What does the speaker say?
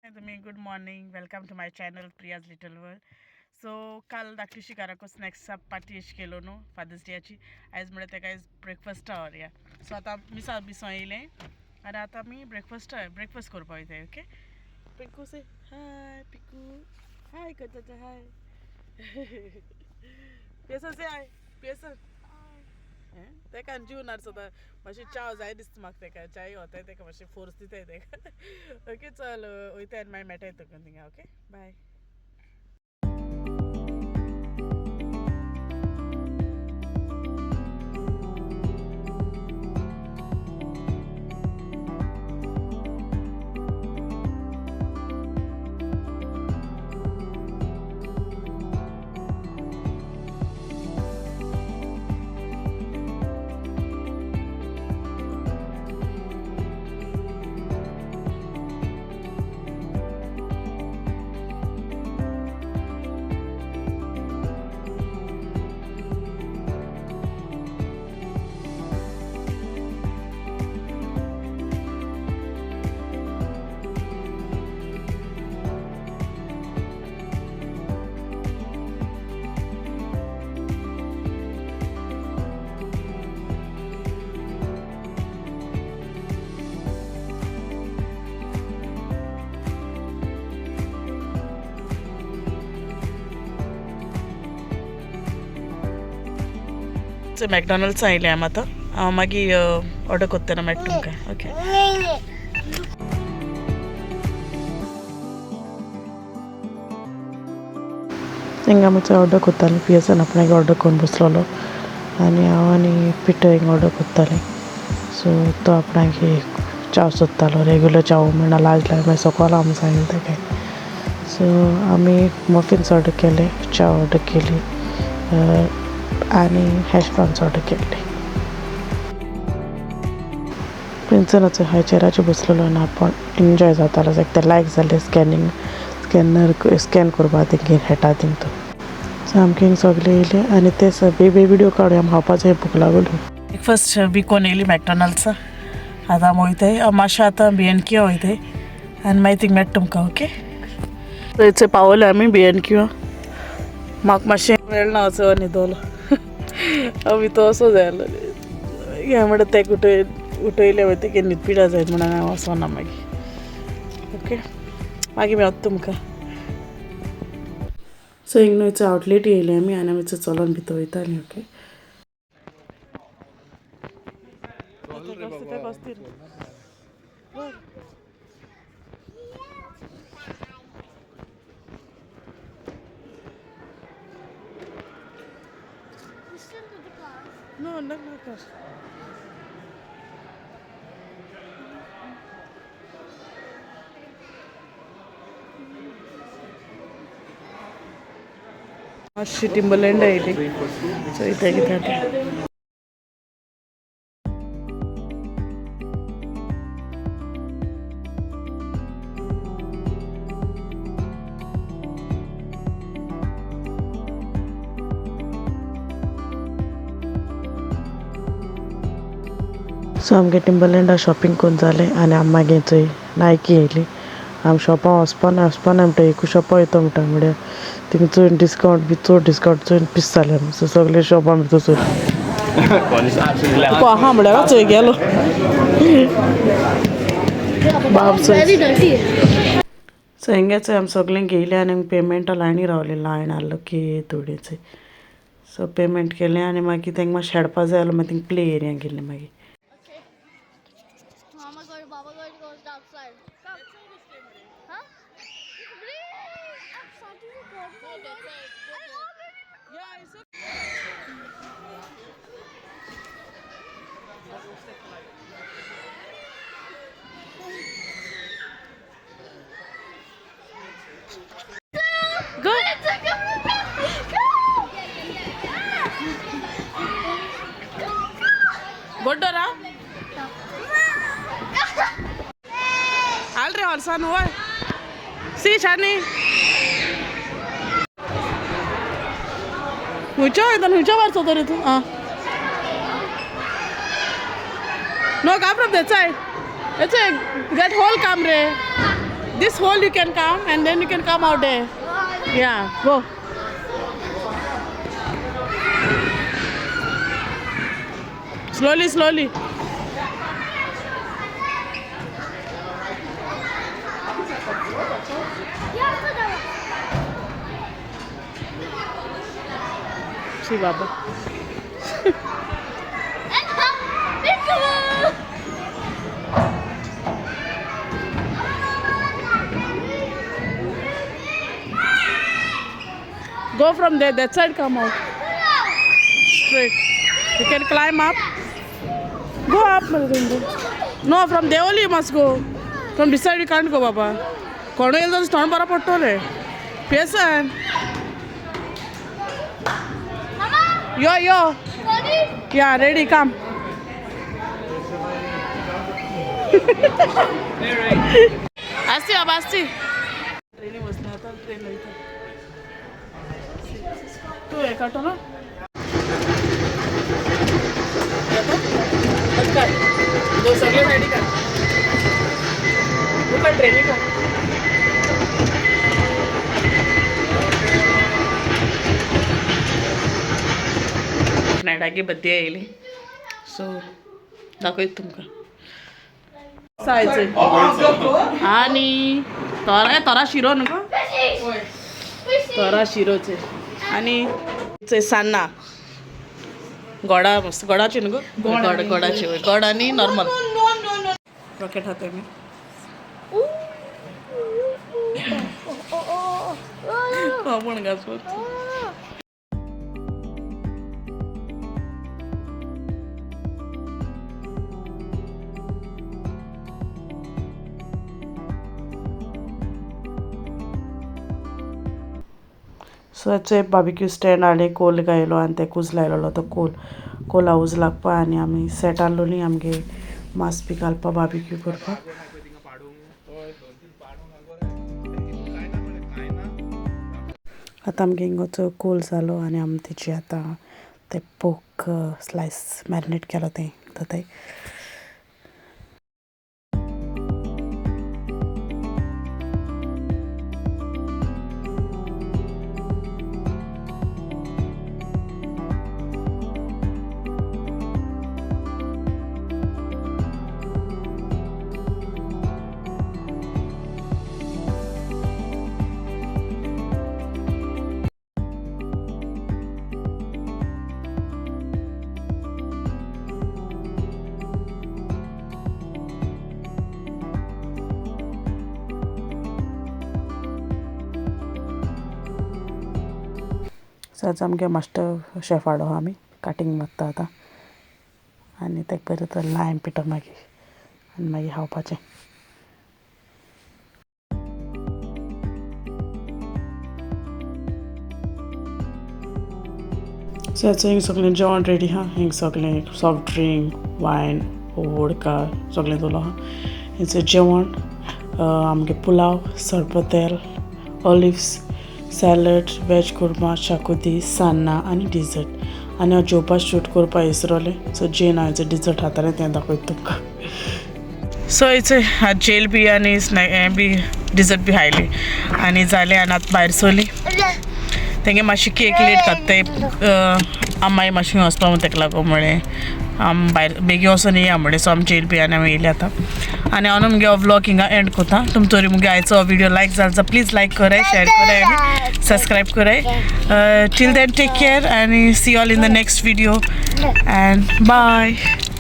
तुम्ही good morning, welcome to my channel Priya's little world. So काल धाकटी घराको snacks party अशी केलो न्हू फादर्स डेयाची. आयज म्हळ्यार तेका आयज ब्रेकफास्टा व्हरया. सो आतां मिसां बिसां येयलें आनी आतां आमी ब्रेकफास्ट करपा वयताय. ओके पिकू से हाय. पिकू हाय करता. हाय पियसन से हाय पियसन. तेका आनी जीव नार सदां मातशी च्याव जाय दिसता म्हाका. तेका च्याय वताय तेका मातशें फोर्स दिताय तेका. ओके चल वयताय आनी मागीर मेळटाय तुका थिंगा. Okay bye. मॅकडॉनल्ड्स आयले आमी आतां. हांव मागीर ऑर्डर करतना मेळटा तुमकां. ओके हिंगा मातसो ऑर्डर करतालें. पियसन आपणाक ऑर्डर करून बसलेलो आनी हांव आनी पिटर हिंगा ऑर्डर करतालें. सो तो आपणाक च्याव सोदतालो, रेगुलर च्याव म्हणून लाज लाय मागीर सोकोल आमी सांगलें तेका. सो आमी मफिन्स ऑर्डर केले, च्याव ऑर्डर केली आनी हॅश ब्राउन्स ऑर्डर केल्ले. प्रिन्सनाचो हाय चेराचेर बसलेलो आनी आपूण एन्जॉय जातालो. ताका तें लायक जालें स्कॅनिंग स्कॅनर स्कॅन करपा तेंगे हेटा थिंग तो. सो आमकां हिंग सगळे येयले आनी ते बेबी व्हिडियो काडूया आमी खावपाचो भूक लागली. ब्रेकफास्ट बी कोण येयली मॅकडॉनल्ड्सा. आतां आमी वयताय मातशें आतां बी एन क्यू वयताय आनी मागीर थिंग मेळटा तुमकां. ओके थंयचे पावले आमी बी एन क्यू. म्हाका मातशें मेळना असो न्हिदोलो हांव तो असो जाय आसलो. हें म्हणटा तेका उठयलें वयतकीर न्हीद पिडा जायत म्हणून हांव वचना मागीर. ओके मागीर मेळत तुमकां. सो हिंग न्हय आवटलेट येयले आमी आनी आमी चलोन भितर वयतालीं. Okay Listen to the cars. No, not my car. मातशी टिंबरलँड आयली. सो इथे कितें आतां. सो आमगे टिंबरलँडा शॉपिंग करून जालें आनी आमी मागीर थंय नायकी येयली. आमी शॉपां वचपाना वचपाना म्हणटा एकू शॉपा वयता म्हणटा म्हळ्यार थिंग चोयन डिस्कावंट बी चड डिस्कावंट चोयन पीस जालें आमी. सो सगळे शॉपां भितर चोय तुका आहा म्हळ्यार चोय गेलो बाब चोय. Very dirty. सो हिंगे चोय आमी सगळें घेयलें आनी पेमेंटा लायनी रावली. लायन आहलो की थोडीच. सो पेमेंट केलें आनी मागीर तेंका मातशें खेळपा जाय जाल्यार मागीर थिंग प्ले एरिया गेल्ली मागीर. Okay. Mama going, Baba going goes outside. Come. Huh? I'm starting recording. I already Go. गोड्डोरा हाल रे हॉर्सान वय सी शानी खंयच्या वयता खंयच्या वारचो तर तूं. आं नो काम from that side. That's a that whole काम रे. This hole you can come and then you can come out there. Yeah, go. Slowly, slowly. See, Baba. Go from there, that side come out. Straight. You can climb up. Go up, Madhurundu. No, from there only you must go. From this side you can't go, Baba. कोण येयलो जाल्यार तोंड बरो पडटलें pension. यो यो. Yeah, ready, come. आस्ती बाबा, आस्ती. ट्रेनी बसले आतां, ट्रेन वयता. तूं हें काडटलो? सगळे सायडी काड. तूं काड, ट्रेनी काड. नायडागी बद्दी येयली, सो दाखयत तुमकां सायज. आनी तोरा, तोरा शिरो न्हू गो, तोरा शिरोचे. आनी सान्नां गोडा, मस्त गोडाची न्हू गो, गोड गोडाची, गोड आनी नॉर्मल. रॉकेट हाते मी पण घासवत. सो हाचे बार्बिक्यू स्टँड हाडले, कोल घायलो आनी ते कुज लायलेलो तो कोल, कोला उज लागपा. आनी आमी सेट आहलोली आमगे मांस बी घालपा, बार्बिक्यू करपाक. आतां आमगे हिंगाचो कोल जालो आनी आमी तेजी आतां ते पोक स्लायस मॅरिनेट केलो तें जाताय. सो आज आमगे मास्टर शेफ हाडो, आमी काटींग मारता आतां आनी तेका बरें तर लायम पिठो मागीर आनी मागीर खावपाचें. सो आतां हिंग सगळें जेवण रेडी आहा. हिंग सगळें सॉफ्ट ड्रिंक, वायन, वोडका सगळें दवरलो आहा. हिंगसर जेवण आमगे pulao, sorpotel, olives, salad, veg korma, xacuti, सान्नां आनी डिजर्ट. आनी हांव जेवपा शूट करपा विसरलें. सो जेन हांव डिजर्ट खातालें तें दाखयता तुमकां. सो हांव जेल बी आनी स्नॅक हें बी डिजर्ट बी खायली आनी जालें. आनी आतां भायर सरली. तेंगे मातशी केक लेट काडटाय, आमी मागीर मातशें वचपा म्हूण तेका लागून म्हळें आमी भायर बेगीन वचोन येया म्हणलें. सो आमी जेल बी आनी आमी येयली आतां. आनी हांव मुगे हो व्लॉग हिंगा एंड करता. तुम तरी मुगे आयचो व्हिडिओ लायक जालो जाल्यार प्लीज लायक कराय, शेअर कराय आनी सबस्क्रायब कराय. Till then take care आनी see all in the next video and bye.